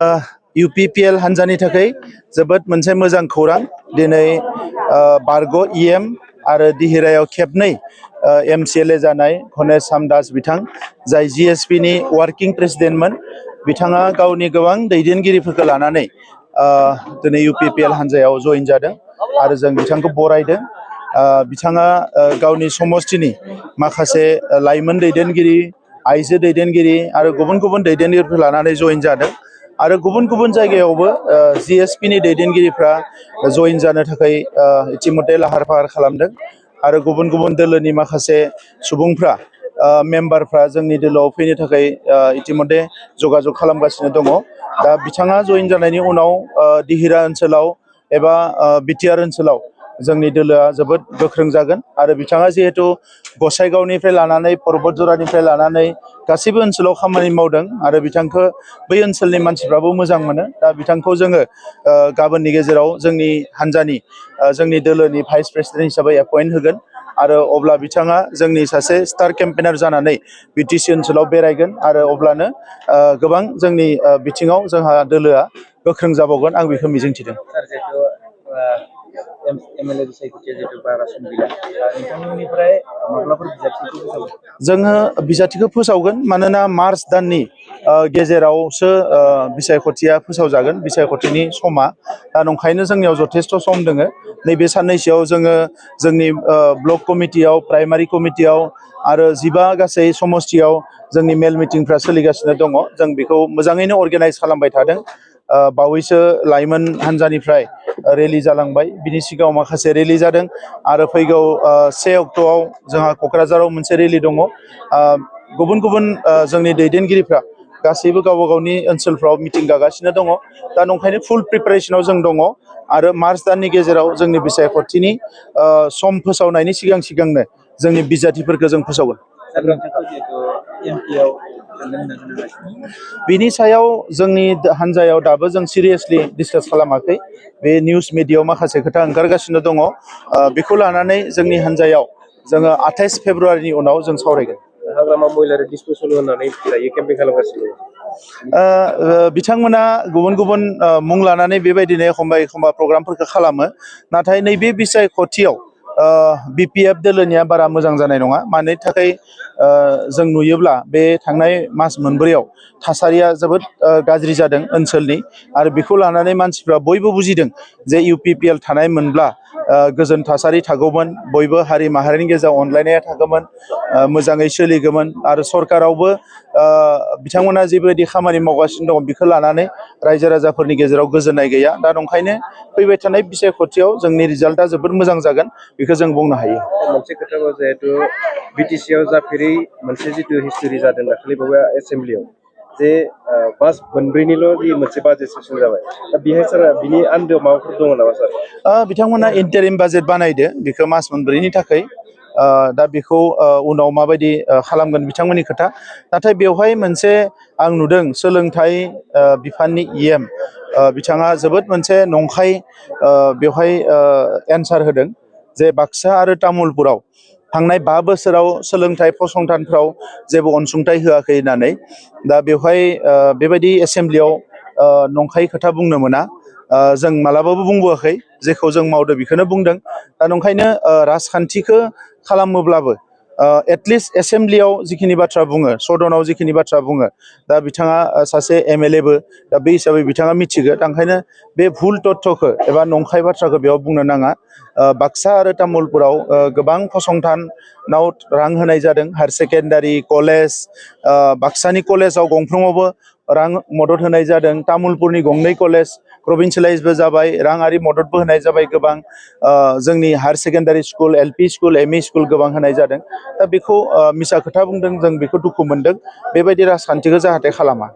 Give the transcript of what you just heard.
UPPL हानजानि थाखाय जोबोद मोनसे मोजां खौरां दिनै बारग' EM आरो दिहिरायाव खेबनै MCLA जानाय गणेश सामदास बिथां जाय GSP नि वार्किं प्रेसिडेन्टमोन बिथाङा गावनि गोबां दैदेनगिरिफोरखौ लानानै दिनै UPPL हानजायाव जइन जादों आरो जों बिथांखौ बरायदों। बिथाङा गावनि समष्टिनि माखासे लाइमोन दैदेनगिरि आइजो दैदेनगिरि आरो गुबुन गुबुन दैदेनगिरिफोर लानानै जइन जादों आरो गुबुन गुबुन जायगायावबो GSP नि दैदेनगिरिफ्रा जइन जानो थाखाय इतिमध्य लाहार फाहार खालामदों आरो गुबुन गुबुन दोलोनि माखासे सुबुंफ्रा मेम्बारफ्रा जोंनि दोलोआव फैनो थाखाय इतिमध्य जगाजग खालामगासिनो दङ। दा बिथाङा जइन जानायनि उनाव दिहिरा ओनसोलाव एबा बिटिआर ओनसोलाव जोंनि दोलोआ जोबोद गोख्रों जागोन आरो बिथाङा जिहेतु गसाइगावनिफ्राय लानानै परबतजरानिफ्राय लानानै गासैबो ओनसोलाव खामानि मावदों आरो बिथांखौ बै ओनसोलनि मानसिफ्राबो मोजां मोनो। दा बिथांखौ जोङो गाबोननि गेजेराव जोंनि हानजानि जोंनि दोलोनि भाइस प्रेसिडेन्ट हिसाबै एपइन्ट होगोन आरो अब्ला बिथाङा जोंनि सासे स्टार केम्पेनार जानानै BTC ओनसोलाव बेरायगोन आरो अब्लानो गोबां जोंनि बिथिङाव जोंहा दोलोआ गोख्रों जाबावगोन आं बेखौ मिजिंथिदों। जोङो बिजाथिखौ फोसावगोन मानोना मार्च दाननि गेजेरावसो बिसायख'थिया फोसावजागोन बिसायख'थिनि समा। दा नंखायनो जोंनियाव जथेस्थ' सम दोङो। नैबे साननैसोआव जोङो जोंनि ब्लक कमिटियाव प्राइमारि कमिटियाव आरो 15 गासै समष्टियाव जोंनि मेल मिटिंफ्रा सोलिगासिनो दङ। जों बेखौ मोजाङैनो अर्गेनाइज खालामबाय थादों। बावैसो लाइमोन हानजानिफ्राय रेलि जालांबाय, बिनि सिगाङाव माखासे रेलि जादों आरो फैगौ 1 अक्ट'आव जोंहा क'क्राझाराव मोनसे रेलि दङ। गुबुन गुबुन जोंनि दैदेनगिरिफ्रा गासैबो गावबा गावनि ओनसोलफ्राव मिटिं गागासिनो दङ। दा नंखायनो फुल प्रिपारेसनाव जों दङ आरो मार्च दाननि गेजेराव जोंनि बिसायख'थिनि सम फोसावनायनि सिगांनो जोंनि बिजाथिफोरखौ जों फोसावगोन। बिनि सायाव जोंनि हानजायाव दाबो जों सिरियासलि डिसकास खालामाखै। बे निउस मिडियायाव माखासे खोथा ओंखारगासिनो दङ। बेखौ लानानै जोंनि हानजायाव जोङो 28 फेब्रुआरिनि उनाव जों सावरायगोन। हाग्रामा महिलारि डिसप'सल होननानै दायो केम्पेइन खालामगासिनो दङ। बिथांमोना गुबुन गुबुन मुं लानानै बेबायदिनो एखमबा प्रग्रामफोरखौ खालामो। नाथाय नैबे बिसायख'थियाव BPF दोलोनिया बारा मोजां जानाय नङा। मानि थाखाय जों नुयोब्ला बे थांनाय मास मोनब्रैयाव थासारिया जोबोद गाज्रि जादों ओनसोलनि आरो बेखौ लानानै मानसिफ्रा बयबो बुजिदों जे UPPL थानाय मोनब्ला गोजोन थासारि थागौमोन, बयबो हारि माहारिनि गेजेराव अनलायनाया थागौमोन, मोजाङै सोलिगौमोन आरो सरकारावबो बिथांमोना जेबायदि खामानि मावगासिनो दङ बेखौ लानानै रायजो राजाफोरनि गेजेराव गोजोननाय गैया। दा नंखायनो फैबाय थानाय बिसायख'थियाव जोंनि रिजाल्टआ जोबोद मोजां जागोन बेखौ जों बुंनो हायो। मोनसे खोथाखौ जिहेतु BTCआव जाफेरै मोनसे जिथु हिस्टरि जादों दाखालि बावै एसेम्ब्लियाव जे मास मोनब्रैनिल' जि मोनसे बाजेट सेसन जाबाय, दा बेहाय सार बिनि आन्दोआव माबाफोर दङ नामा सार? बिथांमोना इन्टारिम बाजेट बानायदो बेखौ मास मोनब्रैनि थाखाय। दा बेखौ उनाव माबायदि खालामगोन बिथांमोननि खोथा। नाथाय बेवहाय मोनसे आं नुदों सोलोंथाइ बिफाननि EM बिथाङा जोबोद मोनसे नंखाय बेवहाय एन्सार होदों जे बाक्सा आरो तामुलपुराव थांनाय 5 बोसोराव सोलोंथाइ फसंथानफ्राव जेबो अनसुंथाइ होआखै होननानै। दा बेवहाय बेबायदि एसेम्ब्लियाव नंखाय खोथा बुंनो मोना। जों मालाबाबो बुंबोआखै, जेखौ जों मावदो बेखौनो बुंदों। दा नंखायनो राजखान्थिखौ खालामोब्लाबो एटलिस्ट एसेम्ब्लियाव जिखिनि बाथ्रा बुङो, सदनाव जिखिनि बाथ्रा बुङो, दा बिथाङा सासे MLAबो, दा बे हिसाबै बिथाङा मिथिगौ। दा ओंखायनो बे भुल तथ्यखौ एबा नंखाय बाथ्राखौ बेयाव बुंनो नाङा। बाक्सा आरो तामुलपुराव गोबां फसंथानाव रां होनाय जादों, हायार सेकेन्डारि कलेज, बाक्सानि कलेजाव गंफ्रोमावबो रां मदद होनाय जादों। तामुलपुरनि 2 कलेज प्रभिन्सियेलाइजबो जाबाय, राङारि मददबो होनाय जाबाय गोबां। जोंनि higher secondary school, LP school, ME school गोबां होनाय जादों। दा बेखौ मिसा खोथा बुंदों, जों बेखौ दुखु मोनदों। बेबायदि राजखान्थिखौ जाहाथे खालामा।